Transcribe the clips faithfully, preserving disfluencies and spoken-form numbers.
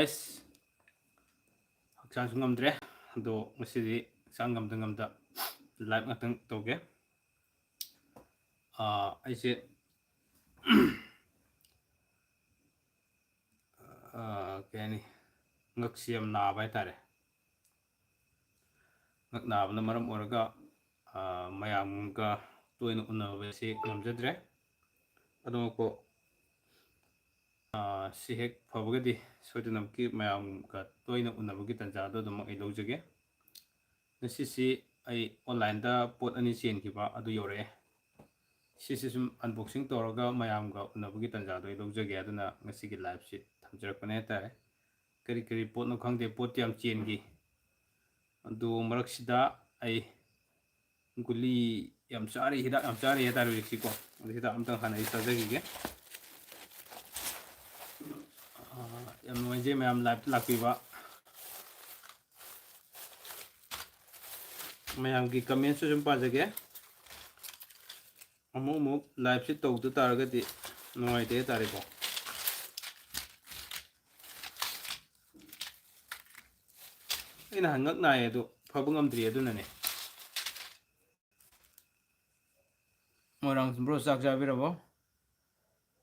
ꯑꯁ, ꯍꯛꯆꯥꯡꯁꯨ ꯉꯝꯗ꯭ꯔꯦ꯫ ꯑꯗꯣ ꯉꯁꯤꯗꯤ ꯍꯛꯆꯥꯡ ꯉꯝꯗ ꯉꯝꯗ live ꯉꯥꯛꯇꯪ ꯇꯧꯒꯦ꯫ ꯑꯥ, ꯑꯩꯁꯦ, ꯑꯥ, ꯀꯩ ꯍꯥꯏꯅꯤ, ꯉꯛꯁꯤ ꯌꯥꯝ ꯅꯥꯕ ꯍꯥꯏꯇꯥꯔꯦ꯫ ꯉꯛ ꯅꯥꯕꯅ ꯃꯔꯝ ꯑꯣꯏꯔꯒ, ꯑꯥ, ꯃꯌꯥꯝꯒ ꯇꯣꯏꯅ ꯎꯅꯕꯁꯤ ꯉꯝꯖꯗ꯭ꯔꯦ꯫ ꯑꯗꯨꯃꯛꯄꯨ, ꯑꯥ, ꯁꯤ ꯍꯦꯛ ꯐꯕꯒꯗꯤ ꯁꯣꯏꯗꯅꯃꯛꯀꯤ ꯃꯌꯥꯝꯒ ꯇꯣꯏꯅ ꯎꯅꯕꯒꯤ ꯇꯥꯟꯖꯥꯗꯣ ꯑꯗꯨꯃꯛ ꯑꯩ ꯂꯧꯖꯒꯦ꯫ ꯉꯁꯤꯁꯤ ꯑꯩ online-ꯗ ꯄꯣꯠ ꯑꯅꯤ ꯆꯦꯟꯈꯤꯕ ꯑꯗꯨ ꯌꯧꯔꯛꯑꯦ꯫ ꯁꯤꯁꯤ ꯁꯨꯝ unboxing ꯇꯧꯔꯒ ꯃꯌꯥꯝꯒ ꯎꯅꯕꯒꯤ ꯇꯥꯟꯖꯥꯗꯣ ꯑꯩ ꯂꯧꯖꯒꯦ꯫ ꯑꯗꯨꯅ ꯉꯁꯤꯒꯤ live-ꯁꯤ ꯊꯝꯖꯔꯛꯄꯅꯦ ꯍꯥꯏꯇꯥꯔꯦ꯫ ꯀꯔꯤ ꯀꯔꯤ ꯄꯣꯠꯅꯣ ꯈꯪꯗꯦ, ꯄꯣꯠꯇꯤ ꯌꯥꯝ ꯆꯦꯟꯈꯤ꯫ ꯑꯗꯨ ꯃꯔꯛꯁꯤꯗ ꯑꯩ ꯒꯨꯂꯤ ꯌꯥꯝ ꯆꯥꯔꯤ, ꯍꯤꯗꯥꯛ ꯌꯥꯝ ꯆꯥꯔꯤ ꯍꯥꯏꯇꯥꯔꯦ ꯍꯧꯖꯤꯛꯁꯤꯀꯣ꯫ ꯑꯗꯨ ꯍꯤꯗꯥꯛ ꯑꯝꯇꯪ ꯍꯥꯟꯅ ꯑꯩ ꯆꯥꯖꯈꯤꯒꯦ꯫ ꯑꯥ, ꯌꯥꯝ ꯅꯨꯡꯉꯥꯏꯖꯩ ꯃꯌꯥꯝ live-ꯇ ꯂꯥꯛꯄꯤꯕ꯫ ꯃꯌꯥꯝꯒꯤ comment-ꯁꯨ ꯁꯨꯝ ꯄꯥꯖꯒꯦ꯫ ꯑꯃꯨꯛ ꯑꯃꯨꯛ live-ꯁꯤ ꯇꯧꯗ ꯇꯥꯔꯒꯗꯤ ꯅꯨꯡꯉꯥꯏꯇꯦ ꯍꯥꯏꯇꯥꯔꯦꯀꯣ꯫ ꯑꯩ ꯅꯍꯥꯟ ꯉꯛ ꯅꯥꯏꯌꯦ, ꯑꯗꯣ ꯐꯕ ꯉꯝꯗ꯭ꯔꯤ, ꯑꯗꯨꯅꯅꯦ꯫ ꯃꯣꯏꯔꯥꯡ bro, ꯆꯥꯛ ꯆꯥꯕꯤꯔꯕꯣ?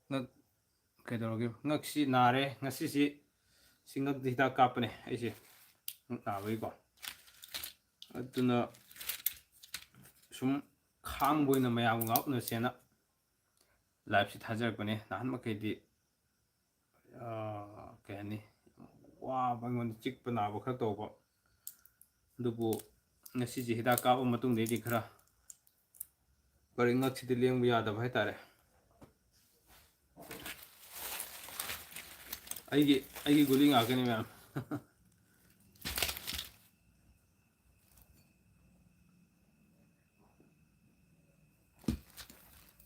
ꯉꯛ ꯀꯩꯗꯧꯔꯒꯦ? ꯉꯛꯁꯤ ꯅꯥꯔꯦ ꯉꯁꯤꯁꯤ꯫ ꯁꯤ ꯉꯛꯇ ꯍꯤꯗꯥꯛ ꯀꯥꯞꯄꯅꯦ ꯑꯩꯁꯦ, ꯉꯛ ꯅꯥꯕꯒꯤꯀꯣ꯫ ꯑꯗꯨꯅ ꯁꯨꯝ ꯈꯥꯡꯕ ꯑꯣꯏꯅ ꯃꯌꯥꯝ ꯉꯥꯛ ꯎꯅꯁꯦꯅ live-ꯁꯤ ꯊꯥꯖꯔꯛꯄꯅꯦ꯫ ꯅꯍꯥꯟ ꯃꯈꯩꯗꯤ, ꯑꯥ, ꯀꯩ ꯍꯥꯏꯅꯤ, ꯋꯥꯕ, ꯑꯩꯉꯣꯟꯗ ꯆꯤꯛꯄ ꯅꯥꯕ ꯈꯔ ꯇꯧꯕ꯫ ꯑꯗꯨꯕꯨ ꯉꯁꯤꯁꯦ ꯍꯤꯗꯥꯛ ꯀꯥꯞꯄ ꯃꯇꯨꯡꯗꯩꯗꯤ ꯈꯔ ꯐꯔꯦ, ꯉꯛꯁꯤꯗꯤ ꯂꯦꯡꯕ ꯌꯥꯗꯕ ꯍꯥꯏꯇꯥꯔꯦ꯫ ꯑꯩꯒꯤ, ꯑꯩꯒꯤ ꯒꯨꯂꯤ ꯉꯥꯛꯇꯅꯤ ꯃꯌꯥꯝ꯫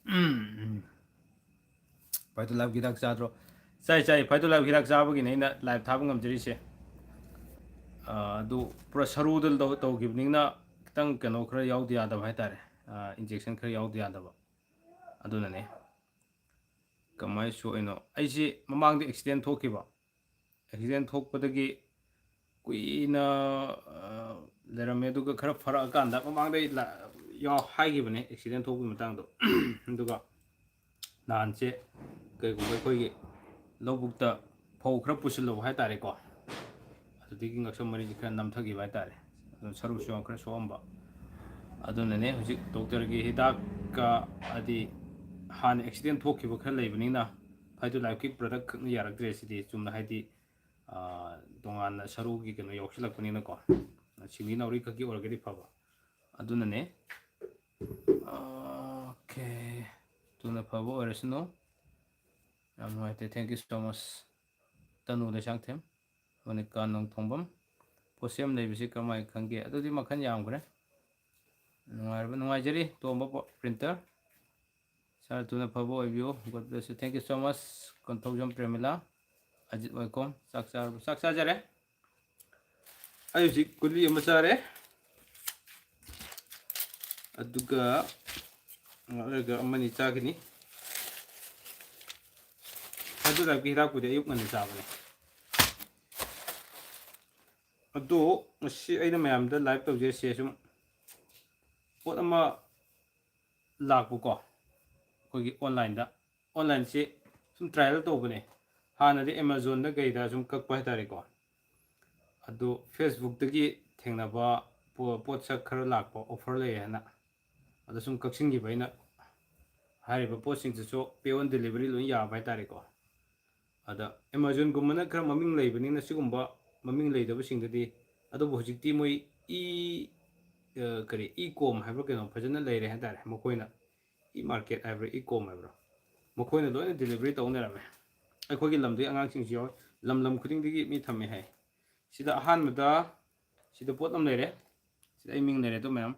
ꯎꯝ, ꯎꯝ꯫ Phyto Life ꯍꯤꯗꯥꯛ ꯆꯥꯗ꯭ꯔꯣ? ꯆꯥꯏ, ꯆꯥꯏ꯫ Phyto Life ꯍꯤꯗꯥꯛ ꯆꯥꯕꯒꯤꯅꯦ ꯑꯩꯅ live ꯊꯥꯕ ꯉꯝꯖꯔꯤꯁꯦ꯫ ꯑꯥ, ꯑꯗꯨ ꯄꯨꯔꯥ ꯁꯔꯨꯗ ꯇꯧ-, ꯇꯧꯈꯤꯕꯅꯤꯅ ꯈꯤꯇꯪ ꯀꯩꯅꯣ ꯈꯔ ꯌꯥꯎꯗ ꯌꯥꯗꯕ ꯍꯥꯏꯇꯥꯔꯦ꯫ ꯑꯥ, injection ꯈꯔ ꯌꯥꯎꯗ ꯌꯥꯗꯕ꯫ ꯑꯗꯨꯅꯅꯦ꯫ ꯀꯃꯥꯏꯅ ꯁꯣꯛꯏꯅꯣ? ꯑꯩꯁꯤ ꯃꯃꯥꯡꯗ accident ꯊꯣꯛꯈꯤꯕ꯫ ꯑꯦꯛꯁꯤꯗꯦꯟ ꯊꯣꯛꯄꯗꯒꯤ ꯀꯨꯏꯅ ꯂꯩꯔꯝꯃꯦ꯫ ꯑꯗꯨꯒ ꯈꯔ ꯐꯔꯛꯑꯀꯥꯟꯗ, ꯃꯃꯥꯡꯗ ꯑꯩ ꯍꯥꯏꯈꯤꯕꯅꯦ ꯑꯦꯛꯁꯤꯗꯦꯟ ꯊꯣꯛꯄꯒꯤ ꯃꯇꯥꯡꯗꯣ꯫ ꯑꯗꯨꯒ ꯅꯍꯥꯟꯁꯦ ꯀꯩꯒꯨꯝꯕ ꯑꯩꯈꯣꯏꯒꯤ ꯂꯧꯕꯨꯛꯇ ꯐꯧ ꯈꯔ ꯄꯨꯁꯤꯜꯂꯨꯕ ꯍꯥꯏ ꯇꯥꯔꯦꯀꯣ, ꯑꯗꯨꯗꯒꯤ ꯉꯛꯁꯝ ꯃꯔꯤꯁꯦ ꯈꯔ ꯅꯝꯊꯈꯤꯕ ꯍꯥꯏ ꯇꯥꯔꯦ꯫ ꯑꯗꯨ ꯁꯔꯨꯁꯨ ꯌꯥꯝ ꯈꯔ ꯁꯣꯛꯑꯝꯕ꯫ ꯑꯗꯨꯅꯅꯦ ꯍꯧꯖꯤꯛ ꯗꯣꯛꯇꯔꯒꯤ ꯍꯤꯗꯥꯛꯀ, ꯍꯥꯏꯗꯤ ꯍꯥꯟꯅ ꯑꯦꯛꯁꯤꯗꯦꯟ ꯊꯣꯛꯈꯤꯕ ꯈꯔ ꯂꯩꯕꯅꯤꯅ, ꯐꯥꯏꯇꯣ ꯂꯥꯏꯐꯀꯤ ꯄ꯭ꯔꯗꯛ ꯈꯛꯅ ꯌꯥꯔꯛꯇ꯭ꯔꯦ꯫ ꯁꯤꯗꯤ ꯆꯨꯝꯅ, ꯍꯥꯏꯗꯤ ꯇꯣꯉꯥꯟꯅ ꯁꯔꯨꯒꯤ ꯀꯩꯅꯣ ꯌꯥꯎꯁꯤꯜꯂꯛꯄꯅꯤꯅꯀꯣ, ꯁꯤꯡꯂꯤ ꯅꯥꯎꯔꯤ ꯈꯛꯀꯤ ꯑꯣꯏꯔꯒꯗꯤ ꯐꯕ꯫ ꯑꯗꯨꯅꯅꯦ꯫ ꯑꯣꯀꯦ, ꯊꯨꯅ ꯐꯕ ꯑꯣꯏꯔꯁꯅꯨ꯫ ꯌꯥꯝ ꯅꯨꯡꯉꯥꯏꯇꯦ꯫ Thank you so much, ꯇꯅꯨ ꯂꯩꯁꯥꯡꯊꯦꯝ꯫ ꯃꯣꯅꯤꯀꯥ ꯅꯣꯡꯊꯣꯡꯕꯝ꯫ ꯄꯣꯠꯁꯦꯝ ꯂꯩꯕꯁꯤ ꯀꯃꯥꯏꯅ ꯈꯪꯒꯦ? ꯑꯗꯨꯗꯤ ꯃꯈꯜ ꯌꯥꯝꯈ꯭ꯔꯦ꯫ ꯅꯨꯡꯉꯥꯏꯔꯕ, ꯅꯨꯡꯉꯥꯏꯖꯔꯤ, ꯇꯣꯝꯕ ꯄ꯭ꯔꯤꯟꯇꯔ꯫ ꯁꯥꯔ, ꯊꯨꯅ ꯐꯕ ꯑꯣꯏꯕꯤꯌꯨ꯫ God bless you. Thank you so much, Konthoujam ꯄ꯭ꯔꯦꯃꯤꯂꯥ, Ajit ꯋꯥꯏꯈꯣꯝ꯫ ꯆꯥꯛ ꯆꯥꯔꯕ? ꯆꯥꯛ ꯆꯥꯖꯔꯦ꯫ ꯑꯩ ꯍꯧꯖꯤꯛ ꯒꯨꯂꯤ ꯑꯃ ꯆꯥꯔꯦ, ꯑꯗꯨꯒ ꯉꯥꯏꯍꯥꯛ ꯂꯩꯔꯒ ꯑꯃꯅꯤ ꯆꯥꯈꯤꯅꯤ꯫ ꯑꯗꯨꯗꯒꯤ ꯍꯤꯗꯥꯛꯄꯨꯗꯤ ꯑꯌꯨꯛ ꯉꯟꯅ ꯆꯥꯕꯅꯦ꯫ ꯑꯗꯣ ꯉꯁꯤ ꯑꯩꯅ ꯃꯌꯥꯝꯗ ꯂꯥꯏꯚ ꯇꯧꯖꯔꯤꯁꯦ ꯁꯨꯝ ꯄꯣꯠ ꯑꯃ ꯂꯥꯛꯄꯀꯣ, ꯑꯩꯈꯣꯏꯒꯤ ꯑꯣꯟꯂꯥꯏꯟꯗ, ꯑꯣꯟꯂꯥꯏꯟꯁꯤ ꯁꯨꯝ ꯇ꯭ꯔꯥꯏꯌꯦꯜ ꯇꯧꯕꯅꯦ꯫ ꯍꯥꯟꯅꯗꯤ ꯑꯦꯃꯥꯖꯣꯟꯗ ꯀꯩꯗ ꯁꯨꯝ ꯀꯛꯄ ꯍꯥꯏꯇꯥꯔꯦꯀꯣ꯫ ꯑꯗꯨ ꯐꯦꯁꯕꯨꯛꯇꯒꯤ ꯊꯦꯡꯅꯕ ꯄꯣ-, ꯄꯣꯠꯁꯛ ꯈꯔ ꯂꯥꯛꯄ, ꯑꯣꯐꯔ ꯂꯩ ꯍꯥꯏꯅ, ꯑꯗ ꯁꯨꯝ ꯀꯛꯁꯤꯟꯈꯤꯕ ꯑꯩꯅ꯫ ꯍꯥꯏꯔꯤꯕ ꯄꯣꯠꯁꯤꯡꯁꯤꯁꯨ pay on delivery ꯂꯣꯏ ꯌꯥꯕ ꯍꯥꯏꯇꯥꯔꯦꯀꯣ꯫ ꯑꯗ ꯑꯦꯃꯥꯖꯣꯟꯒꯨꯝꯕꯅ ꯈꯔ ꯃꯃꯤꯡ ꯂꯩꯕꯅꯤꯅ ꯁꯤꯒꯨꯝꯕ ꯃꯃꯤꯡ ꯂꯩꯗꯕꯁꯤꯡꯗꯗꯤ, ꯑꯗꯨꯕꯨ ꯍꯧꯖꯤꯛꯇꯤ ꯃꯣꯏ ꯏ, ꯑ, ꯀꯔꯤ, ꯏ ꯀꯣꯝ ꯍꯥꯏꯕ꯭ꯔꯥ ꯀꯩꯅꯣ ꯐꯖꯅ ꯂꯩꯔꯦ ꯍꯥꯏꯇꯥꯔꯦ꯫ ꯃꯈꯣꯏꯅ ꯏ ꯃꯥꯔꯀꯦꯠ ꯍꯥꯏꯕ꯭ꯔꯥ, ꯏ ꯀꯣꯝ ꯍꯥꯏꯕ꯭ꯔꯥ, ꯃꯈꯣꯏꯅ ꯂꯣꯏꯅ ꯗꯤꯂꯤꯚꯔꯤ ꯇꯧꯅꯔꯝꯃꯦ꯫ ꯑꯩꯈꯣꯏꯒꯤ ꯂꯝꯗꯒꯤ ꯑꯉꯥꯡꯁꯤꯡꯁꯨ ꯌꯥꯎꯋꯤ, ꯂꯝ ꯂꯝ ꯈꯨꯗꯤꯡꯗꯒꯤ ꯃꯤ ꯊꯝꯃꯦ ꯍꯥꯏ꯫ ꯁꯤꯗ ꯑꯍꯥꯟꯕꯗ ꯁꯤꯗ ꯄꯣꯠ ꯑꯃ ꯂꯩꯔꯦ, ꯁꯤꯗ ꯑꯩ ꯃꯤꯡ ꯂꯩꯔꯦ ꯑꯗꯨ ꯃꯌꯥꯝ,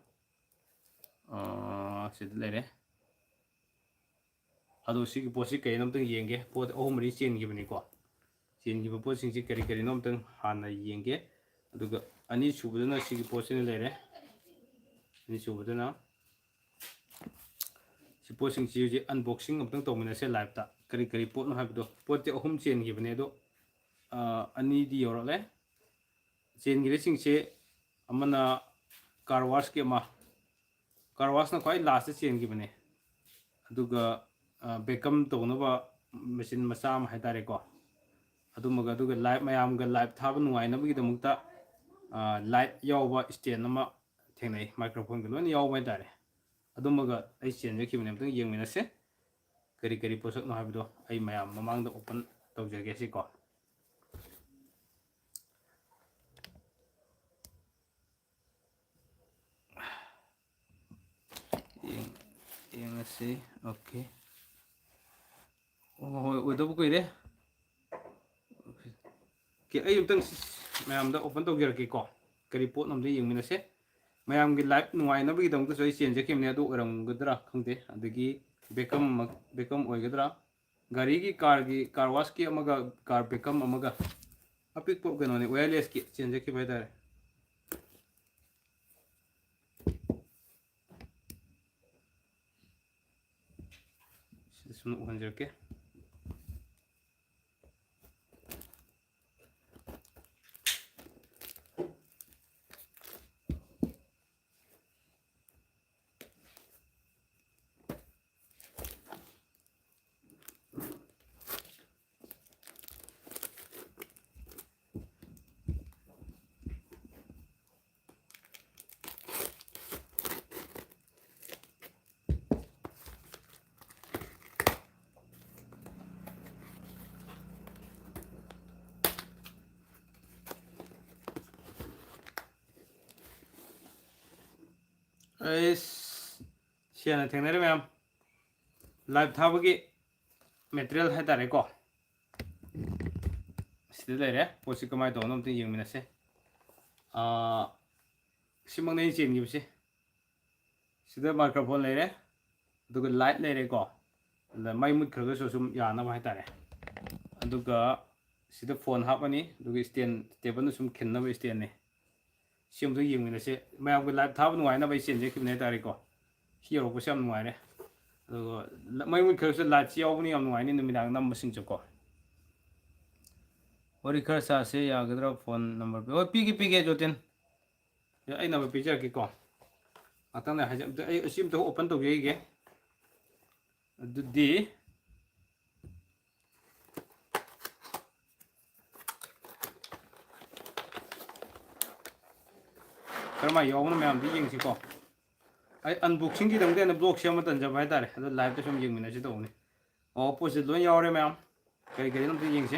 ꯑ, ꯁꯤꯗ ꯂꯩꯔꯦ꯫ ꯑꯗꯣ ꯁꯤꯒꯤ ꯄꯣꯠꯁꯤ ꯀꯩꯅꯣ ꯑꯝꯇꯪ ꯌꯦꯡꯒꯦ꯫ ꯄꯣꯠ ꯑꯍꯨꯝ ꯃꯔꯤ ꯆꯦꯟꯈꯤꯕꯅꯤꯀꯣ꯫ ꯆꯦꯟꯈꯤꯕ ꯄꯣꯠꯁꯤꯡꯁꯤ ꯀꯔꯤ ꯀꯔꯤꯅꯣ ꯑꯝꯇꯪ ꯍꯥꯟꯅ ꯌꯦꯡꯒꯦ꯫ ꯑꯗꯨꯒ ꯑꯅꯤꯁꯨꯕꯗꯅ ꯁꯤꯒꯤ ꯄꯣꯠꯁꯤꯅ ꯂꯩꯔꯦ꯫ ꯑꯅꯤꯁꯨꯕꯗꯅ ꯁꯤ ꯄꯣꯠꯁꯤꯡꯁꯤ ꯍꯧꯖꯤꯛ unboxing ꯑꯝꯇꯪ ꯇꯧꯃꯤꯟꯅꯁꯦ ꯂꯥꯏꯞꯇ꯫ ꯀꯔꯤ ꯀꯔꯤ ꯄꯣꯠꯅꯣ ꯍꯥꯏꯕꯗꯣ꯫ ꯄꯣꯠꯇꯤ ꯑꯍꯨꯝ ꯆꯦꯟꯈꯤꯕꯅꯦ, ꯑꯗꯣ ꯑꯅꯤꯗꯤ ꯌꯧꯔꯛꯂꯦ꯫ ꯆꯦꯟꯈꯤꯕꯁꯤꯡꯁꯦ ꯑꯃꯅ ꯀꯥꯔ ꯋꯥꯁꯀꯤ ꯑꯃ, ꯀꯥꯔ ꯋꯥꯁꯅ ꯈ꯭ꯋꯥꯏ ꯂꯥꯁꯇ ꯆꯦꯟꯈꯤꯕꯅꯦ꯫ ꯑꯗꯨꯒ ꯕꯦꯀꯝ ꯇꯧꯅꯕ ꯃꯦꯆꯤꯟ ꯃꯆꯥ ꯑꯃ ꯍꯥꯏꯇꯥꯔꯦꯀꯣ, ꯑꯗꯨꯃꯒ, ꯑꯗꯨꯒ ꯂꯥꯏꯞ, ꯃꯌꯥꯝꯒ ꯂꯥꯏꯞ ꯊꯥꯕ ꯅꯨꯡꯉꯥꯏꯅꯕꯒꯤꯗꯃꯛꯇ ꯂꯥꯏꯠ ꯌꯥꯎꯕ ꯏꯁꯇꯦꯟ ꯑꯃ ꯊꯦꯡꯅꯩ, ꯃꯥꯏꯀ꯭ꯔꯣꯐꯣꯟꯒ ꯂꯣꯏꯅ ꯌꯥꯎꯕ ꯍꯥꯏꯇꯥꯔꯦ꯫ ꯑꯗꯨꯃꯒ ꯑꯩ ꯆꯦꯟꯖꯈꯤꯕꯅꯦ, ꯑꯝꯇꯪ ꯌꯦꯡꯃꯤꯟꯅꯁꯦ ꯀꯔꯤ ꯀꯔꯤ ꯄꯣꯠꯁꯛꯅꯣ ꯍꯥꯏꯕꯗꯣ꯫ ꯑꯩ ꯃꯌꯥꯝ ꯃꯃꯥꯡꯗ ꯑꯣꯄꯟ ꯇꯧꯖꯒꯦ ꯁꯤꯀꯣ꯫ ꯌꯦꯡ-, ꯌꯦꯡꯉꯁꯤ꯫ ꯑꯣꯀꯦ꯫ ꯑꯣ, ꯍꯣꯏ, ꯎꯗꯕ ꯀꯨꯏꯔꯦ꯫ ꯑꯣꯀꯦ, ꯑꯩ ꯑꯝꯇꯪ ꯃꯌꯥꯝꯗ ꯑꯣꯄꯟ ꯇꯧꯖꯔꯛꯀꯦꯀꯣ, ꯀꯔꯤ ꯄꯣꯠꯅꯣ ꯑꯝꯇ ꯌꯦꯡꯃꯤꯟꯅꯁꯦ꯫ ꯃꯌꯥꯝꯒꯤ ꯂꯥꯏꯞ ꯅꯨꯡꯉꯥꯏꯅꯕꯒꯤꯗꯃꯛꯇꯁꯨ ꯑꯩ ꯆꯦꯟꯖꯈꯤꯕꯅꯦ, ꯑꯗꯨ ꯑꯣꯏꯔꯝꯒꯗ꯭ꯔꯥ ꯈꯪꯗꯦ꯫ ꯑꯗꯒꯤ ꯕꯦꯀꯝ ꯑꯃ, ꯕꯦꯀꯝ ꯑꯣꯏꯒꯗ꯭ꯔꯥ? ꯒꯥꯔꯤꯒꯤ, ꯀꯥꯔꯒꯤ, ꯀꯥꯔ ꯋꯥꯁꯀꯤ ꯑꯃꯒ, ꯀꯥꯔ ꯕꯦꯀꯝ ꯑꯃꯒ, ꯑꯄꯤꯛꯄ ꯀꯩꯅꯣꯅꯦ, ꯋꯥꯌꯔꯂꯦꯁꯀꯤ ꯆꯦꯟꯖꯈꯤꯕ ꯍꯥꯏꯇꯥꯔꯦ꯫ ꯁꯤꯗ ꯁꯨꯝ ꯎꯍꯟꯖꯔꯛꯀꯦ꯫ ꯑꯩꯁ, ꯁꯦꯡꯅ ꯊꯦꯡꯅꯔꯦ ꯃꯌꯥꯝ꯫ ꯂꯥꯏꯞ ꯊꯥꯕꯒꯤ ꯃꯦꯇꯔꯤꯌꯦꯜ ꯍꯥꯏꯇꯥꯔꯦꯀꯣ꯫ ꯁꯤꯗ ꯂꯩꯔꯦ꯫ ꯄꯣꯠꯁꯤ ꯀꯃꯥꯏꯅ ꯇꯧꯕꯅꯣ ꯑꯝꯇ ꯌꯦꯡꯃꯤꯟꯅꯁꯦ꯫ ꯑꯥ, ꯁꯤꯃꯛꯅꯦ ꯑꯩꯅ ꯆꯦꯟꯈꯤꯕꯁꯦ꯫ ꯁꯤꯗ ꯃꯥꯏꯀ꯭ꯔꯣꯐꯣꯟ ꯂꯩꯔꯦ, ꯑꯗꯨꯒ ꯂꯥꯏꯠ ꯂꯩꯔꯦꯀꯣ꯫ ꯑꯗ ꯃꯩ ꯃꯨꯠꯈ꯭ꯔꯒꯁꯨ ꯁꯨꯝ ꯌꯥꯅꯕ ꯍꯥꯏꯇꯥꯔꯦ꯫ ꯑꯗꯨꯒ ꯁꯤꯗ ꯐꯣꯟ ꯍꯥꯞꯄꯅꯤ, ꯑꯗꯨꯒ ꯏꯁꯇꯦꯟ, ꯇꯦꯕꯜꯗ ꯁꯨꯝ ꯈꯤꯟꯅꯕ ꯏꯁꯇꯦꯟꯅꯤ꯫ ꯁꯤ ꯑꯃꯨꯛꯇ ꯌꯦꯡꯃꯤꯟꯅꯁꯦ꯫ ꯃꯌꯥꯝꯒꯤ ꯂꯥꯏꯞ ꯊꯥꯕ ꯅꯨꯡꯉꯥꯏꯅꯕ ꯑꯩ ꯆꯦꯟꯖꯈꯤꯕꯅꯦ ꯍꯥꯏꯇꯥꯔꯦꯀꯣ꯫ ꯁꯤ ꯌꯧꯔꯛꯄꯁꯦ ꯌꯥꯝ ꯅꯨꯡꯉꯥꯏꯔꯦ꯫ ꯑꯗꯨꯒ ꯂ-, ꯃꯩ ꯃꯨꯠꯈ꯭ꯔꯒꯁꯨ ꯂꯥꯏꯠꯁꯤ ꯌꯥꯎꯕꯅꯤ, ꯌꯥꯝ ꯅꯨꯡꯉꯥꯏꯅꯤ ꯅꯨꯃꯤꯗꯥꯡ ꯅꯝꯕꯁꯤꯡꯁꯨꯀꯣ꯫ ꯋꯥꯔꯤ ꯈꯔ ꯁꯥꯁꯦ, ꯌꯥꯒꯗ꯭ꯔꯥ? ꯐꯣꯟ ꯅꯝꯕꯔ ꯄꯤ-, ꯍꯣꯏ, ꯄꯤꯒꯦ, ꯄꯤꯒꯦ, ꯖꯣꯇꯤꯟ꯫ ꯑꯦ, ꯑꯩ ꯅꯝꯕꯔ ꯄꯤꯖꯔꯛꯀꯦꯀꯣ꯫ ꯉꯥꯛꯇꯪ ꯂꯩ, ꯍꯥꯏꯖ-, ꯑꯝꯇ, ꯑꯩ ꯑꯁꯤ ꯑꯝꯇ open ꯇꯧꯖꯈꯤꯒꯦ꯫ ꯑꯗꯨꯗꯤ ꯀꯔꯝꯍꯥꯏꯅ ꯌꯥꯎꯕꯅꯣ ꯃꯌꯥꯝꯗꯤ ꯌꯦꯡꯁꯤꯀꯣ꯫ ꯑꯩ unboxing ꯒꯤꯗꯃꯛꯇ ꯑꯩꯅ vlog ꯁꯦꯝꯕ ꯇꯟꯖꯕ ꯍꯥꯏꯇꯥꯔꯦ꯫ ꯑꯗꯣ live ꯇ ꯁꯨꯝ ꯌꯦꯡꯃꯤꯟꯅꯁꯤ ꯇꯧꯕꯅꯤ꯫ ꯑꯣ, ꯄꯣꯠꯁꯦ ꯂꯣꯏ ꯌꯥꯎꯔꯦ ꯃꯌꯥꯝ꯫ ꯀꯔꯤ ꯀꯔꯤꯅꯣ ꯑꯝꯇ ꯌꯦꯡꯁꯤ꯫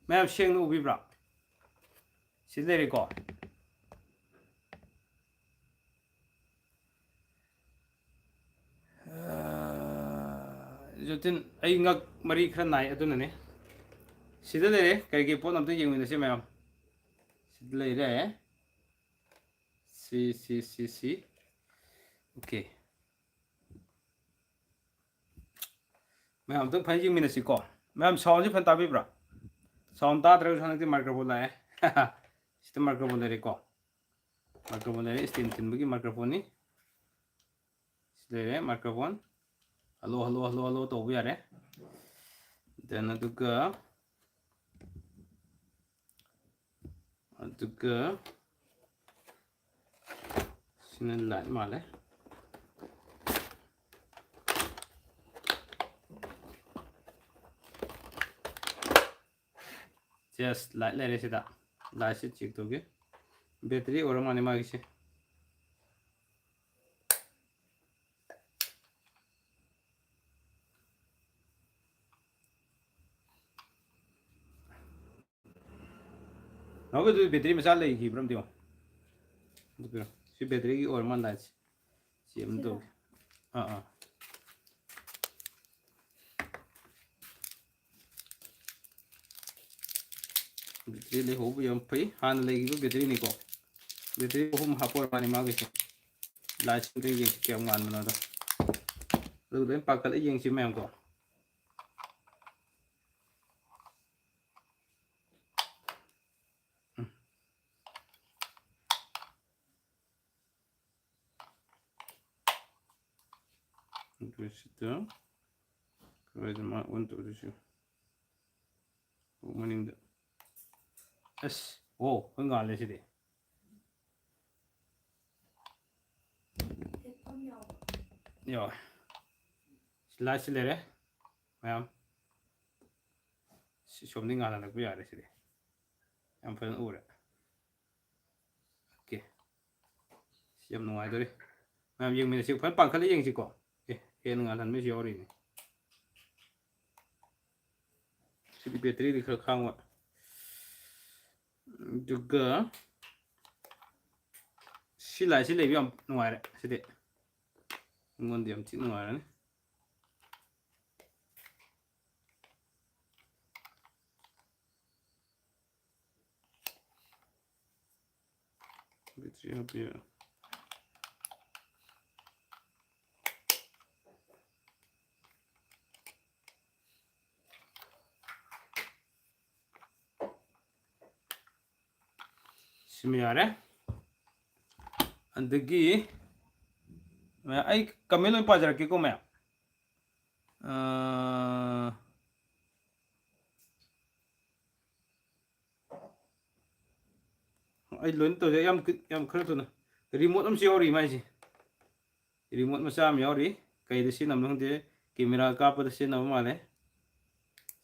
ꯃꯌꯥꯝ ꯁꯦꯡꯅ ꯎꯕꯤꯕ꯭ꯔꯥ? ꯁꯤ ꯂꯩꯔꯦꯀꯣ꯫ ꯑꯥ, ꯖꯣꯇꯤꯟ, ꯑꯩ ꯉꯛ ꯃꯔꯤ ꯈꯔ ꯅꯥꯏ, ꯑꯗꯨꯅꯅꯦ꯫ ꯁꯤꯗ ꯂꯩꯔꯦ, ꯀꯔꯤ ꯀꯔꯤ ꯄꯣꯠ ꯑꯝꯇ ꯌꯦꯡꯃꯤꯟꯅꯁꯤ ꯃꯌꯥꯝ꯫ ꯁꯤꯗ ꯂꯩꯔꯦ꯫ ꯁꯤ, ꯁꯤ, ꯁꯤ, ꯁꯤ꯫ OK꯫ ꯃꯌꯥꯝ ꯑꯝꯇꯪ ꯐꯖꯅ ꯌꯦꯡꯃꯤꯟꯅꯁꯤꯀꯣ꯫ ꯃꯌꯥꯝ sound ꯁꯦ ꯐꯖꯅ ꯇꯥꯕꯤꯕ꯭ꯔꯥ? Sound ꯇꯥꯗ꯭ꯔꯒꯁꯨ ꯍꯟꯗꯛꯇꯤ microphone ꯂꯥꯛꯑꯦ꯫ ꯁꯤꯗ microphone ꯂꯩꯔꯦꯀꯣ꯫ Microphone ꯂꯩꯔꯦ, stand ꯊꯤꯟꯕꯒꯤ microphone ꯅꯤ꯫ ꯁꯤ ꯂꯩꯔꯦ microphone꯫ Hello, hello, hello, hello ꯇꯧꯕ ꯌꯥꯔꯦ꯫ Then ꯑꯗꯨꯒ, ꯑꯗꯨꯒ ꯁꯤꯅ light ꯃꯥꯜꯂꯦ꯫ Yes, light ꯂꯩꯔꯦ ꯁꯤꯗ꯫ Light ꯁꯤ check ꯇꯧꯒꯦ꯫ Battery ꯑꯣꯏꯔ ꯃꯥꯜꯂꯦ ꯃꯥꯒꯤꯁꯦ꯫ ꯅꯥꯎꯕꯤ, ꯑꯗꯨꯗꯤ battery ꯃꯆꯥ ꯂꯩꯈꯤꯕ꯭ꯔꯥ ꯑꯝꯇ ꯌꯦꯡꯉꯣ꯫ ꯑꯗꯨ ꯄꯤꯔꯣ꯫ ꯁꯤ battery ꯒꯤ ꯑꯣꯏꯔ ꯃꯥꯜꯂꯦ light ꯁꯤ꯫ ꯁꯤ ꯑꯃ ꯁꯤꯔꯣ? ꯇꯧꯒꯦ꯫ ꯑꯥ, ꯑꯥ꯫ Battery ꯂꯩꯍꯧꯕ ꯌꯥꯝ ꯐꯩ꯫ ꯍꯥꯟꯅ ꯂꯩꯈꯤꯕ battery ꯅꯤꯀꯣ꯫ Battery ꯑꯍꯨꯝ ꯍꯥꯞꯄ ꯑꯣꯏꯔ ꯃꯥꯜꯂꯦ ꯃꯥꯒꯤꯁꯦ꯫ Light ꯁꯤ ꯑꯝꯇ ꯌꯦꯡꯁꯤ ꯀꯌꯥꯝ ꯉꯥꯟꯕꯅꯣꯗꯣ꯫ ꯑꯗꯨ ꯂꯣꯏ ꯄꯥꯈꯠꯂ ꯌꯦꯡꯁꯤ ꯃꯌꯥꯝ ꯀꯣ꯫ ꯎꯝ꯫ ꯑꯗꯨ ꯁꯤꯗ ꯀꯗꯥꯏꯗ ꯃꯥ on ꯇꯧꯗꯣꯏꯁꯦ? ꯃꯅꯤꯡꯗ꯫ ꯑꯁ, ꯑꯣ, ꯑꯩꯈꯣꯏ ꯉꯥꯜꯂꯦ ꯁꯤꯗꯤ꯫ ꯌꯥꯎꯋꯦ꯫ ꯁꯤ ꯂꯥꯏꯠꯁꯤ ꯂꯩꯔꯦ ꯃꯌꯥꯝ꯫ ꯁꯤ ꯁꯣꯝꯗꯤ ꯉꯥꯜꯍꯜꯂꯛꯄ ꯌꯥꯔꯦ ꯁꯤꯗꯤ꯫ ꯌꯥꯝ ꯐꯖꯅ ꯎꯔꯦ꯫ ꯑꯣꯀꯦ꯫ ꯁꯤ ꯌꯥꯝ ꯅꯨꯡꯉꯥꯏꯗꯣꯔꯤ꯫ ꯃꯌꯥꯝ ꯌꯦꯡꯃꯤꯟꯅꯁꯤ꯫ ꯐꯖꯅ ꯄꯥꯡꯈꯠꯂ ꯌꯦꯡꯁꯤꯀꯣ꯫ ꯑꯦ, ꯍꯦꯟꯅ ꯉꯥꯜꯍꯟꯕꯁꯨ ꯌꯥꯎꯔꯤꯅꯦ꯫ ꯁꯤꯗꯤ ꯕꯦꯇ꯭ꯔꯤꯗꯤ ꯈꯔ ꯈꯥꯡꯕ꯫ ꯑꯗꯨꯒ ꯁꯤ ꯂꯥꯏꯠꯁꯤ ꯂꯩꯕ ꯌꯥꯝ ꯅꯨꯡꯉꯥꯏꯔꯦ ꯁꯤꯗꯤ꯫ ꯑꯩꯉꯣꯟꯗ ꯌꯥꯝ ꯊꯤ ꯅꯨꯡꯉꯥꯏꯔꯅꯤ꯫ ꯕꯦꯇ꯭ꯔꯤ ꯍꯥꯞꯄꯤꯌꯨ꯫ ꯁꯤꯃ ꯌꯥꯔꯦ꯫ ꯑꯗꯒꯤ ꯃꯌꯥꯝ, ꯑꯩ ꯀꯃꯦꯟ ꯂꯣꯏ ꯄꯥꯖꯔꯛꯀꯦꯀꯣ ꯃꯌꯥꯝ꯫ ꯑꯥ, ꯑꯩ ꯂꯣꯏꯅ ꯇꯧꯖꯩ꯫ ꯌꯥꯝ, ꯌꯥꯝ ꯈꯔ ꯊꯨꯅ꯫ ꯔꯤꯃꯣꯠ ꯑꯃꯁꯨ ꯌꯥꯎꯔꯤ ꯃꯥꯏꯁꯦ꯫ ꯔꯤꯃꯣꯠ ꯃꯆꯥ ꯑꯃ ꯌꯥꯎꯔꯤ꯫ ꯀꯩꯗ ꯁꯤꯖꯤꯟꯅꯕꯅꯣ ꯈꯪꯗꯦ꯫ ꯀꯦꯃꯦꯔꯥ ꯀꯥꯞꯄꯗ ꯁꯤꯖꯤꯟꯅꯕ ꯃꯥꯜꯂꯦ꯫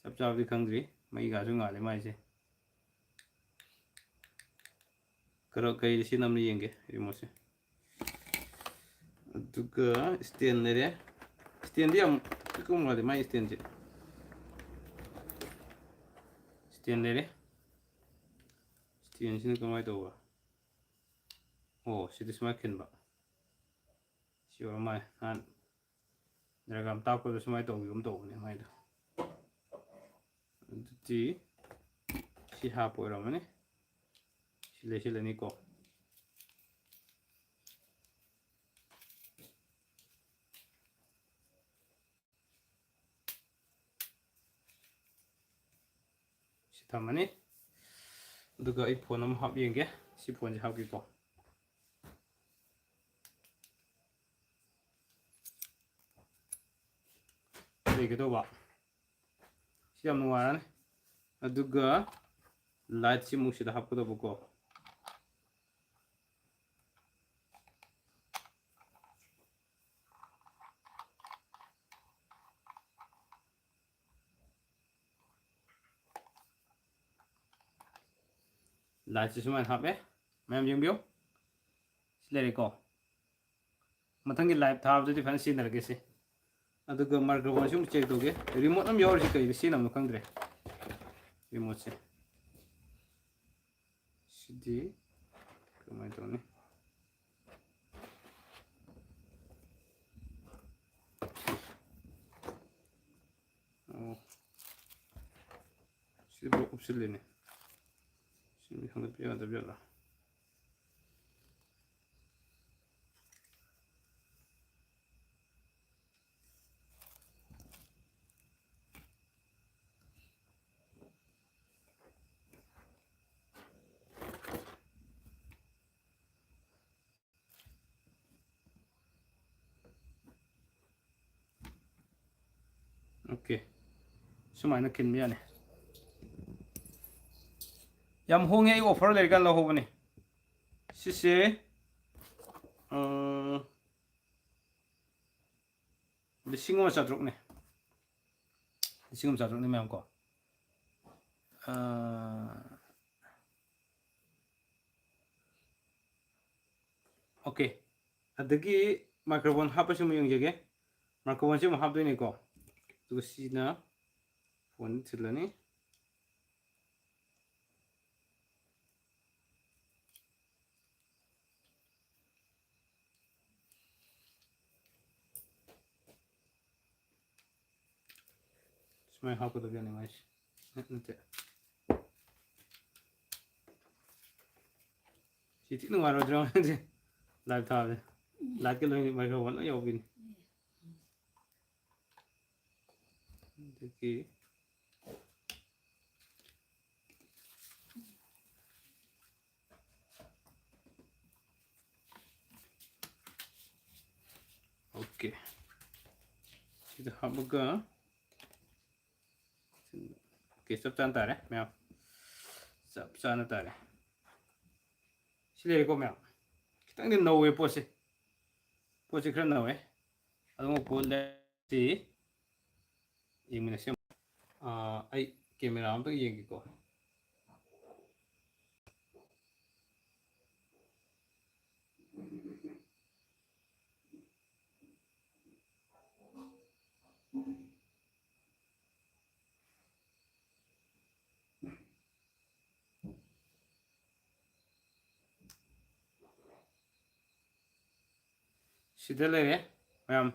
ꯆꯞ ꯆꯥꯕꯗꯤ ꯈꯪꯗ꯭ꯔꯤ꯫ ꯃꯩꯒꯥꯁꯨ ꯉꯥꯜꯂꯦ ꯃꯥꯏꯁꯦ꯫ ꯀꯔ-, ꯀꯩꯗ ꯁꯤꯖꯤꯟꯅꯕꯅꯣ ꯌꯦꯡꯒꯦ ꯔꯤꯃꯣꯠꯁꯦ꯫ ꯑꯗꯨꯒ stand ꯂꯩꯔꯦ꯫ Standꯗꯤ ꯌꯥꯝ ꯄꯤꯛꯄ ꯃꯥꯜꯂꯦ ꯃꯥꯏ standꯁꯦ꯫ Stand ꯂꯩꯔꯦ꯫ Standꯁꯤꯅ ꯀꯃꯥꯏꯅ ꯇꯧꯕ? ꯑꯣ, ꯁꯤꯗ ꯁꯨꯃꯥꯏꯅ ꯈꯤꯟꯕ꯫ ꯁꯤ ꯑꯣꯏꯔ ꯃꯥꯜꯂꯦ꯫ ꯅꯍꯥꯟ ꯗ꯭ꯔꯒꯥꯝ ꯇꯥꯛꯄꯗ ꯁꯨꯃꯥꯏꯅ ꯇꯧꯕꯤꯒꯨꯝ ꯇꯧꯕꯅꯦ ꯃꯥꯏꯗꯣ꯫ ꯑꯗꯨꯗꯤ ꯁꯤ ꯍꯥꯞꯄ ꯑꯣꯏꯔꯝꯃꯅꯤ꯫ ꯁꯤ ꯂꯩꯁꯤꯜꯂꯅꯤꯀꯣ꯫ ꯁꯤ ꯊꯝꯃꯅꯤ꯫ ꯑꯗꯨꯒ ꯑꯩ ꯐꯣꯟ ꯑꯃ ꯍꯥꯞ ꯌꯦꯡꯒꯦ꯫ ꯁꯤ ꯐꯣꯟꯁꯦ ꯍꯥꯞꯀꯦꯀꯣ꯫ ꯂꯩꯒꯗꯧꯕ꯫ ꯁꯤ ꯌꯥꯝ ꯅꯨꯡꯉꯥꯏꯔꯅꯤ꯫ ꯑꯗꯨꯒ ꯂꯥꯏꯠꯁꯤ ꯑꯃꯨꯛ ꯁꯤꯗ ꯍꯥꯞꯀꯗꯕꯀꯣ꯫ ꯂꯥꯏꯠꯁꯦ ꯁꯨꯃꯥꯏꯅ ꯍꯥꯞꯄꯦ, ꯃꯌꯥꯝ ꯌꯦꯡꯕꯤꯌꯨ꯫ ꯁꯤ ꯂꯩꯔꯦꯀꯣ꯫ ꯃꯊꯪꯒꯤ ꯂꯥꯏꯚ ꯊꯥꯕꯗꯗꯤ ꯐꯖꯅ ꯁꯤꯖꯤꯟꯅꯔꯒꯦ ꯁꯤ꯫ ꯑꯗꯨꯒ ꯃꯥꯏꯀ꯭ꯔꯣꯐꯣꯟꯁꯤ ꯑꯃꯨꯛ ꯆꯦꯛ ꯇꯧꯒꯦ꯫ ꯔꯤꯃꯣꯠ ꯑꯃ ꯌꯥꯎꯔꯤꯁꯤ ꯀꯩꯗ ꯁꯤꯖꯤꯟꯅꯕꯅꯣ ꯈꯪꯗ꯭ꯔꯦ꯫ ꯔꯤꯃꯣꯠꯁꯦ꯫ ꯁꯤꯗꯤ ꯀꯃꯥꯏꯅ ꯇꯧꯅꯤ? ꯑꯣ, ꯁꯤꯗꯤ ꯄꯨꯂꯞ ꯎꯞꯁꯤꯜꯂꯤꯅꯦ꯫ ꯁꯤ ꯃꯤ ꯈꯪꯗꯕ ꯌꯥꯗꯕ ꯌꯥꯠꯂꯥ? ꯑꯣꯀꯦ, ꯁꯨꯃꯥꯏꯅ ꯈꯤꯟꯕ ꯌꯥꯅꯤ꯫ ꯌꯥꯝ ꯍꯣꯡꯉꯦ, ꯑꯩ ꯑꯣꯐꯔ ꯂꯩꯔꯀꯥꯟꯗ ꯂꯧꯍꯧꯕꯅꯤ꯫ ꯁꯤꯁꯦ, ꯎꯝ, ꯂꯤꯁꯤꯡ ꯑꯃ ꯆꯥꯇ꯭ꯔꯨꯛꯅꯦ꯫ ꯂꯤꯁꯤꯡ ꯑꯃ ꯆꯥꯇ꯭ꯔꯨꯛꯅꯤ ꯃꯌꯥꯝ ꯀꯣ꯫ ꯑꯥ, ꯑꯣꯀꯦ꯫ ꯑꯗꯒꯤ ꯃꯥꯏꯀ꯭ꯔꯣꯐꯣꯟ ꯍꯥꯞꯄꯁꯤ ꯑꯃꯨꯛ ꯌꯦꯡꯖꯒꯦ꯫ ꯃꯥꯏꯀ꯭ꯔꯣꯐꯣꯟꯁꯤ ꯑꯃꯨꯛ ꯍꯥꯞꯇꯣꯏꯅꯤꯀꯣ꯫ ꯑꯗꯨꯒ ꯁꯤꯅ ꯐꯣꯟꯗ ꯊꯤꯜꯂꯅꯤ꯫ ꯁꯨꯃꯥꯏꯅ ꯍꯥꯞꯀꯗꯕꯅꯤ ꯃꯥꯏꯁꯦ꯫ ꯅꯠ-, ꯅꯠꯇꯦ꯫ ꯁꯤ ꯊꯤ ꯅꯨꯡꯉꯥꯏꯔꯣꯏꯗ꯭ꯔꯣ? ꯂꯥꯏꯚ ꯊꯥꯕꯁꯦ꯫ ꯂꯥꯏꯠꯀ ꯂꯣꯏ, ꯃꯥꯏꯀ꯭ꯔꯣꯐꯣꯟ ꯂꯣꯏ ꯌꯥꯎꯕꯤꯅꯤ꯫ ꯑꯗꯒꯤ ꯑꯣꯀꯦ꯫ ꯁꯤꯗ ꯍꯥꯞꯄꯒ, ꯑꯣꯀꯦ, ꯆꯞ ꯆꯥꯅ ꯇꯥꯔꯦ ꯃꯌꯥꯝ, ꯆꯞ ꯆꯥꯅ ꯇꯥꯔꯦ꯫ ꯁꯤ ꯂꯩꯔꯦꯀꯣ ꯃꯌꯥꯝ, ꯈꯤꯇꯪꯗꯤ ꯅꯧꯋꯦ ꯄꯣꯠꯁꯦ, ꯄꯣꯠꯁꯦ ꯈꯔ ꯅꯧꯋꯦ꯫ ꯑꯗꯨꯝ ꯄꯣꯠ ꯂꯩ-, ꯁꯤ ꯌꯦꯡꯃꯤꯟꯅꯁꯤ꯫ ꯑꯥ, ꯑꯩ ꯀꯦꯃꯦꯔꯥ ꯑꯝꯇ ꯌꯦꯡꯒꯦꯀꯣ꯫ ꯁꯤꯗ ꯂꯩꯔꯦ ꯃꯌꯥꯝ꯫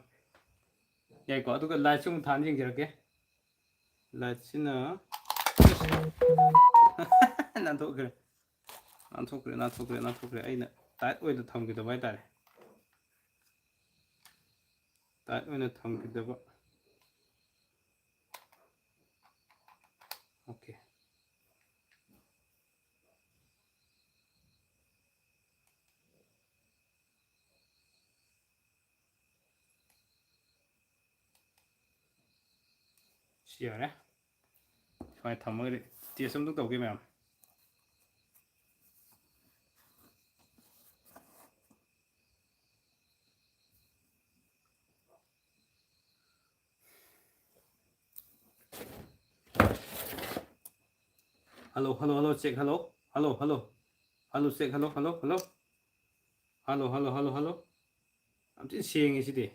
ꯌꯥꯏꯀꯣ? ꯑꯗꯨꯒ ꯂꯥꯏꯠꯁꯤ ꯑꯃꯨꯛ ꯊꯥꯟ ꯌꯦꯡꯖꯔꯛꯀꯦ꯫ ꯂꯥꯏꯠꯁꯤꯅ ꯅꯥꯟꯊꯣꯛꯈ꯭ꯔꯦ, ꯅꯥꯟꯊꯣꯛꯈ꯭ꯔꯦ, ꯅꯥꯟꯊꯣꯛꯈ꯭ꯔꯦ, ꯅꯥꯟꯊꯣꯛꯈ꯭ꯔꯦ꯫ ꯑꯩꯅ ꯇꯥꯏꯠ ꯑꯣꯏꯅ ꯊꯝꯈꯤꯗꯕ ꯍꯥꯏꯇꯥꯔꯦ, ꯇꯥꯏꯠ ꯑꯣꯏꯅ ꯊꯝꯈꯤꯗꯕ꯫ ꯑꯣꯀꯦ꯫ ꯁꯤ ꯌꯥꯔꯦ꯫ ꯁꯨꯃꯥꯏꯅ ꯊꯝꯃꯒꯗꯤ ꯇꯦꯁ ꯑꯝꯇꯪ ꯇꯧꯒꯦ ꯃꯌꯥꯝ꯫ Hello, hello, hello, check, hello. Hello, hello. Hello, check, hello, hello, hello. Hello, hello, hello, hello. ꯌꯥꯝ ꯊꯤꯅ ꯁꯦꯡꯉꯤ ꯁꯤꯗꯤ꯫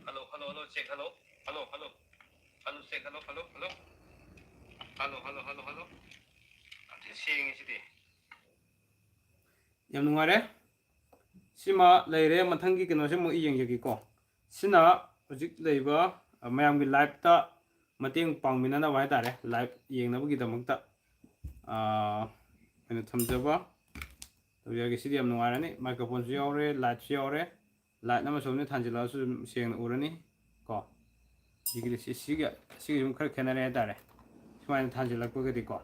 Hello, hello, hello, check, hello. Hello, hello. Hello, check, hello, hello, hello. Hello, hello, hello, hello. ꯌꯥꯝ ꯊꯤꯅ ꯁꯦꯡꯉꯤ ꯁꯤꯗꯤ꯫ ꯌꯥꯝ ꯅꯨꯡꯉꯥꯏꯔꯦ꯫ ꯁꯤꯃ ꯂꯩꯔꯦ, ꯃꯊꯪꯒꯤ ꯀꯩꯅꯣꯁꯦ ꯑꯃꯨꯛ ꯌꯦꯡꯖꯒꯦꯀꯣ꯫ ꯁꯤꯅ ꯍꯧꯖꯤꯛ ꯂꯩꯕ, ꯑ, ꯃꯌꯥꯝꯒꯤ ꯂꯥꯏꯐꯇ ꯃꯇꯦꯡ ꯄꯥꯡꯃꯤꯟꯅꯅꯕ ꯍꯥꯏꯇꯥꯔꯦ, ꯂꯥꯏꯐ ꯌꯦꯡꯅꯕꯒꯤꯗꯃꯛꯇ, ꯑ, ꯑꯩꯅ ꯊꯝꯖꯕ ꯇꯧꯖꯔꯒꯦ꯫ ꯁꯤꯗꯤ ꯌꯥꯝ ꯅꯨꯡꯉꯥꯏꯔꯅꯤ, ꯃꯥꯏꯀ꯭ꯔꯣꯐꯣꯟꯁꯨ ꯌꯥꯎꯔꯦ, ꯂꯥꯏꯠꯁꯨ ꯌꯥꯎꯔꯦ꯫ ꯂꯥꯏꯠ ꯑꯃ ꯁꯣꯝꯗ ꯊꯥꯟꯖꯤꯜꯂꯛꯑꯁꯨ ꯑꯗꯨꯝ ꯁꯦꯡꯅ ꯎꯔꯅꯤ ꯀꯣ꯫ ꯁꯤꯒꯤꯗꯤ ꯁꯤ-, ꯁꯤꯒ, ꯁꯤꯒ ꯁꯨꯝ ꯈꯔ ꯈꯦꯠꯅꯔꯦ ꯍꯥꯏꯇꯥꯔꯦ, ꯁꯨꯃꯥꯏꯅ ꯊꯥꯟꯖꯤꯜꯂꯛꯄꯒꯗꯤꯀꯣ꯫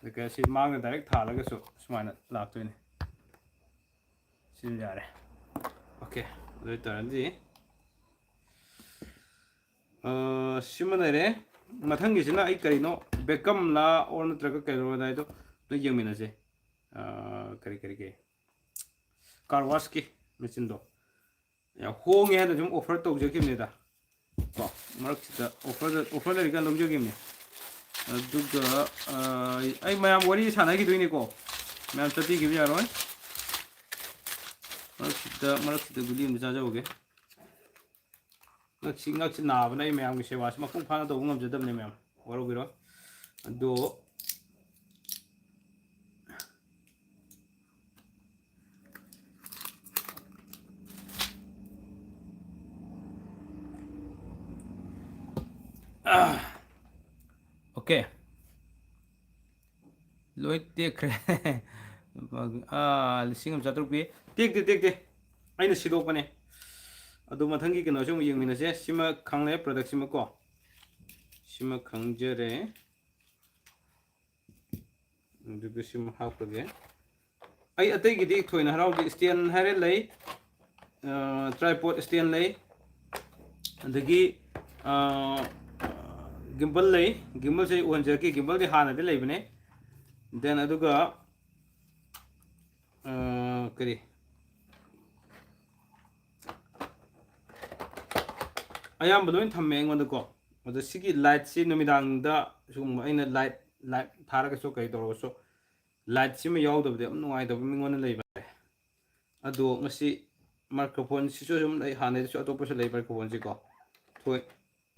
ꯑꯗꯨꯒ ꯁꯤ ꯃꯥꯡꯗ direct ꯊꯥꯜꯂꯒꯁꯨ ꯁꯨꯃꯥꯏꯅ ꯂꯥꯛꯇꯣꯏꯅꯤ꯫ ꯁꯤꯅ ꯌꯥꯔꯦ꯫ Okay, ꯑꯗꯨ ꯑꯣꯏꯇꯥꯔꯗꯤ, ꯑ, ꯁꯤꯃ ꯂꯩꯔꯦ꯫ ꯃꯊꯪꯒꯤꯁꯤꯅ ꯑꯩ ꯀꯔꯤꯅꯣ, Beckhamꯂꯥ or ꯅꯠꯇ꯭ꯒ ꯀꯩꯅꯣ ꯑꯗꯥꯏꯗꯣ ꯅꯣꯏ ꯌꯦꯡꯃꯤꯟꯅꯁꯦ꯫ ꯑ, ꯀꯔꯤ, ꯀꯔꯤ, ꯀꯔꯤ? Car washꯀꯤ machineꯗꯣ꯫ ꯌꯥꯝ ꯍꯣꯡꯉꯦ ꯍꯥꯏꯅ ꯁꯨꯝ offer ꯇꯧꯖꯈꯤꯕꯅꯤꯗ꯫ ꯀꯣ, ꯃꯔꯛꯁꯤꯗ offerꯗ, offer ꯂꯩꯔꯤꯀꯥꯟ ꯂꯧꯖꯈꯤꯕꯅꯤ꯫ ꯑꯗꯨꯒ, ꯑ, ꯑꯩ ꯃꯌꯥꯝ ꯋꯥꯔꯤ ꯁꯥꯟꯅꯈꯤꯗꯣꯏꯅꯤꯀꯣ꯫ ꯃꯌꯥꯝ ꯆꯠꯄꯤꯈꯤꯕ ꯌꯥꯔꯣꯏ꯫ ꯃꯔꯛꯁꯤꯗ, ꯃꯔꯛꯁꯤꯗ ꯒꯨꯂꯤ ꯑꯃ ꯆꯥꯖꯍꯧꯒꯦ꯫ ꯉꯛꯁꯤ, ꯉꯛꯁꯤ ꯅꯥꯕꯅ ꯑꯩ ꯃꯌꯥꯝꯒꯤ ꯁꯦꯕꯥꯁꯤ ꯃꯄꯨꯡ ꯐꯥꯅ ꯇꯧꯕ ꯉꯝꯖꯗꯕꯅꯦ ꯃꯌꯥꯝ꯫ ꯋꯥꯔꯧꯕꯤꯔꯣꯏ꯫ ꯑꯗꯣ, ꯑꯥ, okay꯫ ꯂꯣꯏ ꯇꯦꯛꯈ꯭ꯔꯦ꯫ ꯂꯨꯄꯥ, ꯑꯥ, ꯂꯤꯁꯤꯡ ꯑꯃ ꯆꯥꯇ꯭ꯔꯨꯛ ꯄꯤ꯫ ꯇꯦꯛꯇꯦ, ꯇꯦꯛꯇꯦ꯫ ꯑꯩꯅ ꯁꯤꯗꯣꯛꯄꯅꯦ꯫ ꯑꯗꯨ ꯃꯊꯪꯒꯤ ꯀꯩꯅꯣꯁꯤ ꯑꯃꯨꯛ ꯌꯦꯡꯃꯤꯟꯅꯁꯦ꯫ ꯁꯤꯃ ꯈꯪꯂꯦ, productꯁꯤꯃ ꯀꯣ꯫ ꯁꯤꯃ ꯈꯪꯖꯔꯦ꯫ ꯑꯗꯨꯒ ꯁꯤꯃ ꯍꯥꯞꯄꯒꯦ꯫ ꯑꯩ ꯑꯇꯩꯒꯤꯗꯤ ꯊꯣꯏꯅ ꯍꯔꯥꯎꯗꯦ꯫ Stand ꯍꯥꯏꯔꯦ ꯂꯩ, ꯑ, tripod stand ꯂꯩ, ꯑꯗꯒꯤ, ꯑ, gimbal ꯂꯩ꯫ Gimbalꯁꯦ ꯑꯩ ꯎꯍꯟꯖꯔꯛꯀꯦ꯫ Gimbalꯗꯤ ꯍꯥꯟꯅꯗꯤ ꯂꯩꯕꯅꯦ꯫ Then ꯑꯗꯨꯒ, ꯑ, ꯀꯔꯤ, ꯑꯌꯥꯝꯕ ꯂꯣꯏ ꯊꯝꯃꯦ ꯑꯩꯉꯣꯟꯗꯀꯣ꯫ ꯑꯗꯣ ꯁꯤꯒꯤ lightꯁꯤ ꯅꯨꯃꯤꯗꯥꯡꯗ ꯁꯤꯒꯨꯝꯕ ꯑꯩꯅ light, light ꯊꯥꯔꯒꯁꯨ ꯀꯩ ꯇꯧꯔꯒꯁꯨ lightꯁꯤꯃ ꯌꯥꯎꯗꯕꯗꯤ ꯌꯥꯝ ꯅꯨꯡꯉꯥꯏꯇꯕ ꯃꯤꯉꯣꯟꯗ ꯂꯩꯕ꯫ ꯑꯗꯣ ꯃꯁꯤ microphoneꯁꯤꯁꯨ ꯑꯗꯨꯝ ꯑꯩ ꯍꯥꯟꯅꯩꯗꯁꯨ ꯑꯇꯣꯞꯄꯁꯨ ꯂꯩ microphoneꯁꯤꯀꯣ꯫ ꯊꯣꯏ-,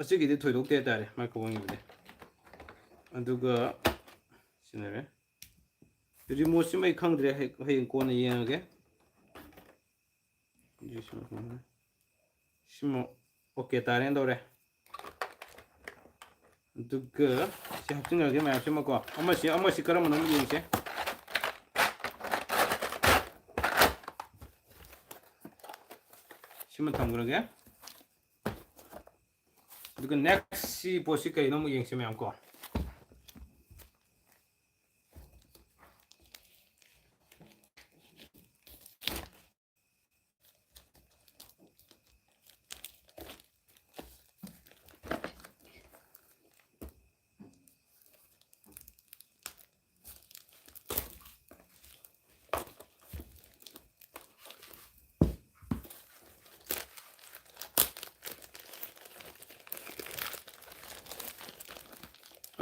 ꯑꯁꯤꯒꯤꯗꯤ ꯊꯣꯏꯗꯣꯛꯇꯦ ꯍꯥꯏꯇꯥꯔꯦ microphoneꯒꯤꯕꯨꯗꯤ꯫ ꯑꯗꯨꯒ ꯁꯤꯅꯔꯦ꯫ Remoteꯁꯤꯃ ꯑꯩ ꯈꯪꯗ꯭ꯔꯦ, ꯍꯌꯦꯡ, ꯍꯌꯦꯡ ꯀꯣꯟꯅ ꯌꯦꯡꯉꯒꯦ꯫ ꯁꯤꯃ okay ꯇꯥꯔꯦꯅ ꯇꯧꯔꯦ꯫ ꯑꯗꯨꯒ ꯁꯤ ꯍꯥꯞꯆꯤꯟꯈ꯭ꯔꯒꯦ ꯃꯌꯥꯝꯁꯤꯃꯀꯣ꯫ ꯑꯃꯁꯤ, ꯑꯃꯁꯤ ꯀꯔꯝꯕꯅꯣ ꯑꯃꯨꯛ ꯌꯦꯡꯁꯦ꯫ ꯁꯤꯃ ꯊꯝꯈ꯭ꯔꯒꯦ꯫ ꯑꯗꯨꯒ next ꯁꯤ ꯄꯣꯠꯁꯤ ꯀꯩꯅꯣ ꯑꯃꯨꯛ ꯌꯦꯡꯁꯦ ꯃꯌꯥꯝ ꯀꯣ꯫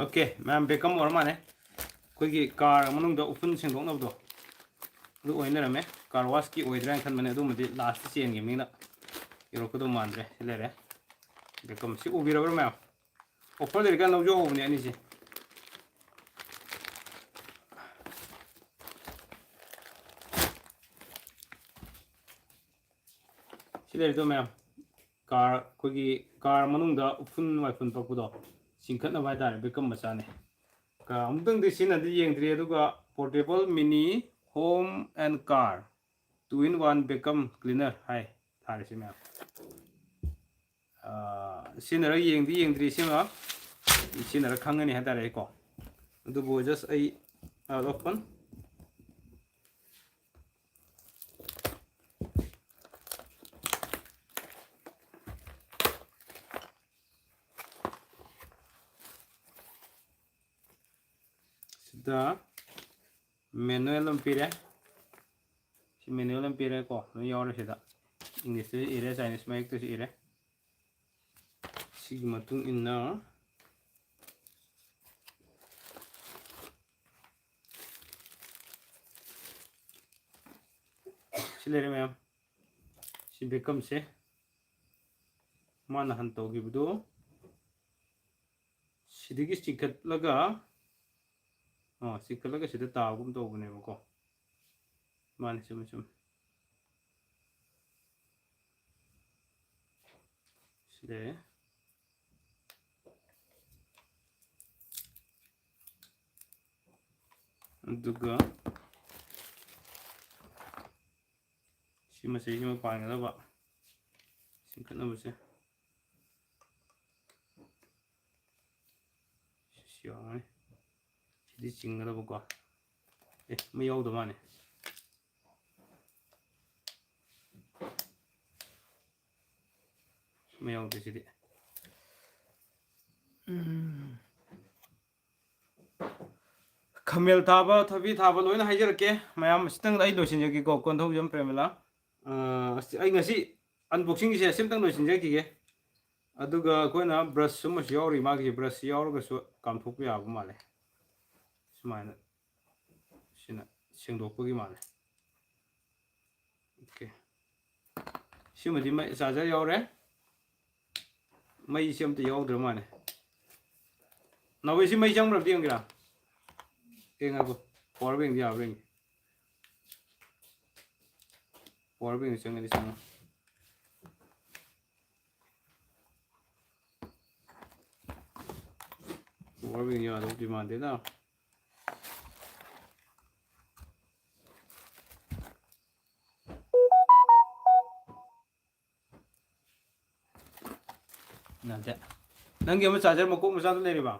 ꯑꯣꯀꯦ ꯃꯌꯥꯝ, ꯕꯦꯀꯝ ꯑꯣꯏꯔ ꯃꯥꯜꯂꯦ꯫ ꯑꯩꯈꯣꯏꯒꯤ ꯀꯥꯔ ꯃꯅꯨꯡꯗ ꯎꯐꯨꯟ ꯁꯦꯡꯗꯣꯛꯅꯕꯗꯣ ꯑꯗꯨ ꯑꯣꯏꯅ ꯂꯩꯔꯝꯃꯦ꯫ ꯀꯥꯔ ꯋꯥꯁꯀꯤ ꯑꯣꯏꯗ꯭ꯔꯥ ꯍꯥꯏꯅ ꯈꯟꯕꯅꯦ, ꯑꯗꯨꯃꯗꯤ ꯂꯥꯁꯇ ꯆꯦꯟꯈꯤꯕꯅꯤꯅ ꯌꯧꯔꯛꯀꯗꯧ ꯃꯥꯟꯗ꯭ꯔꯦ꯫ ꯁꯤ ꯂꯩꯔꯦ ꯕꯦꯀꯝ꯫ ꯁꯤ ꯎꯕꯤꯔꯕ꯭ꯔꯥ ꯃꯌꯥꯝ? ꯑꯣꯐꯔ ꯂꯩꯔꯤꯀꯥꯟ ꯂꯧꯖꯍꯧꯕꯅꯦ ꯑꯅꯤꯁꯦ꯫ ꯁꯤ ꯂꯩꯔꯤꯗꯣ ꯃꯌꯥꯝ, ꯀꯥꯔ, ꯑꯩꯈꯣꯏꯒꯤ ꯀꯥꯔ ꯃꯅꯨꯡꯗ ꯎꯐꯨꯟ ꯋꯥꯏꯐꯨꯟ ꯄꯛꯄꯗꯣ ꯆꯤꯡꯈꯠꯅꯕ ꯍꯥꯏꯇꯥꯔꯦ, ꯕꯦꯀꯝ ꯃꯆꯥꯅꯦ꯫ ꯀ-, ꯑꯃꯨꯛꯇꯪꯗꯤ ꯁꯤꯖꯤꯟꯅꯗꯤ ꯌꯦꯡꯗ꯭ꯔꯤ, ꯑꯗꯨꯒ Portable Mini Home and Car Two in One Vacuum Cleaner ꯍꯥꯏ ꯊꯥꯔꯤꯁꯦ ꯃꯌꯥꯝ꯫ ꯑꯥ, ꯁꯤꯖꯤꯟꯅꯔꯒ ꯌꯦꯡꯗꯤ ꯌꯦꯡꯗ꯭ꯔꯤ, ꯁꯤꯃ ꯁꯤꯖꯤꯟꯅꯔꯒ ꯈꯪꯒꯅꯤ ꯍꯥꯏꯇꯥꯔꯦ ꯑꯩꯀꯣ꯫ ꯑꯗꯨꯕꯨ just ꯑꯩ, ꯑꯥ, open꯫ ꯁꯤꯗ manual ꯑꯃ ꯄꯤꯔꯦ꯫ ꯁꯤ manual ꯑꯃ ꯄꯤꯔꯦꯀꯣ, ꯂꯣꯏ ꯌꯥꯎꯔꯦ ꯁꯤꯗ꯫ English ꯇꯁꯨ ꯏꯔꯦ, Chinese ꯃꯌꯦꯛꯇꯁꯨ ꯏꯔꯦ꯫ ꯁꯤꯒꯤ ꯃꯇꯨꯡ ꯏꯟꯅ ꯁꯤ ꯂꯩꯔꯦ ꯃꯌꯥꯝ꯫ ꯁꯤ ꯕꯦꯀꯝꯁꯦ ꯃꯥꯅ ꯍꯥꯟꯅ ꯇꯧꯈꯤꯕꯗꯨ ꯁꯤꯗꯒꯤ ꯆꯤꯡꯈꯠꯂꯒ, ꯑꯣ, ꯆꯤꯡꯈꯠꯂꯒ ꯁꯤꯗ ꯇꯥꯕꯒꯨꯝ ꯇꯧꯕꯅꯦꯕꯀꯣ꯫ ꯃꯥꯅꯦ, ꯆꯨꯝꯃꯦ, ꯆꯨꯝꯃꯦ꯫ ꯁꯤꯗ꯫ ꯑꯗꯨꯒ ꯁꯤ ꯃꯆꯩꯁꯤꯃ ꯄꯥꯟꯒꯗꯕ, ꯆꯤꯡꯈꯠꯅꯕꯁꯦ꯫ ꯁꯤ ꯌꯥꯎꯔꯝꯒꯅꯤ꯫ ꯁꯤꯗꯤ ꯆꯤꯡꯒꯗꯕꯀꯣ꯫ ꯑꯦ, ꯃꯩ ꯌꯥꯎꯗ ꯃꯥꯜꯂꯦ꯫ ꯃꯩ ꯌꯥꯎꯗꯦ ꯁꯤꯗꯤ꯫ ꯎꯝ꯫ ꯈꯥꯃꯦꯜ ꯊꯥꯕ, ꯊꯕꯤ ꯊꯥꯕ ꯂꯣꯏꯅ ꯍꯥꯏꯖꯔꯛꯀꯦ ꯃꯌꯥꯝ꯫ ꯁꯤꯇꯪ ꯑꯩ ꯂꯣꯏꯁꯤꯟꯖꯒꯦꯀꯣ, ꯀꯣꯟꯊꯧꯖꯝ ꯄ꯭ꯔꯦꯃꯤꯂꯥ꯫ ꯑ, ꯑꯁ, ꯑꯩ ꯉꯁꯤ unboxing ꯁꯦ ꯁꯤꯝꯇꯪ ꯂꯣꯏꯁꯤꯟꯖꯈꯤꯒꯦ꯫ ꯑꯗꯨꯒ ꯑꯩꯈꯣꯏꯅ brush ꯑꯃꯁꯨ ꯌꯥꯎꯔꯤ, ꯃꯥꯒꯤ brush ꯁꯤ ꯌꯥꯎꯔꯒꯁꯨ ꯀꯥꯝꯊꯣꯛꯄ ꯌꯥꯕ ꯃꯥꯜꯂꯦ꯫ ꯁꯨꯃꯥꯏꯅ ꯁꯤꯅ ꯁꯦꯡꯗꯣꯛꯄꯒꯤ ꯃꯥꯜꯂꯦ꯫ ꯑꯣꯀꯦ, ꯁꯤꯃꯗꯤ ꯃꯩ ꯆꯥꯔꯖꯔ ꯌꯥꯎꯔꯦ꯫ ꯃꯩꯁꯤ ꯑꯝꯇ ꯌꯥꯎꯗ꯭ꯔ ꯃꯥꯜꯂꯦ꯫ ꯅꯥꯎꯕꯤ, ꯁꯤ ꯃꯩ ꯆꯪꯕ꯭ꯔꯥ ꯑꯝꯇ ꯌꯦꯡꯒꯦꯔꯥ? ꯌꯦꯡꯉꯒꯣ, ꯄꯋꯥꯔ ꯕꯦꯡꯗꯤ ꯌꯥꯕ꯭ꯔꯥ ꯌꯦꯡꯒꯦ꯫ ꯄꯋꯥꯔ ꯕꯦꯡ ꯆꯪꯉꯗꯤ ꯆꯪꯉꯣ꯫ ꯄꯋꯥꯔ ꯕꯦꯡ ꯌꯥꯗꯧꯗꯤ ꯃꯥꯟꯗꯦꯗ꯫ ꯅꯠꯇꯦ꯫ ꯅꯪꯒꯤ ꯑꯃ ꯆꯥꯔꯖꯔ ꯃꯀꯣꯛ ꯃꯆꯥꯗꯨ ꯂꯩꯔꯤꯕ?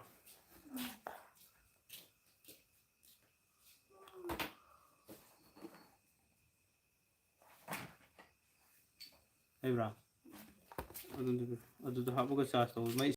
ꯂꯩꯕ꯭ꯔꯥ? ꯑꯗꯨꯗꯨ, ꯑꯗꯨꯗꯣ ꯍꯥꯞꯄꯒ ꯆꯥꯔꯖ ꯇꯧ꯫ ꯃꯩ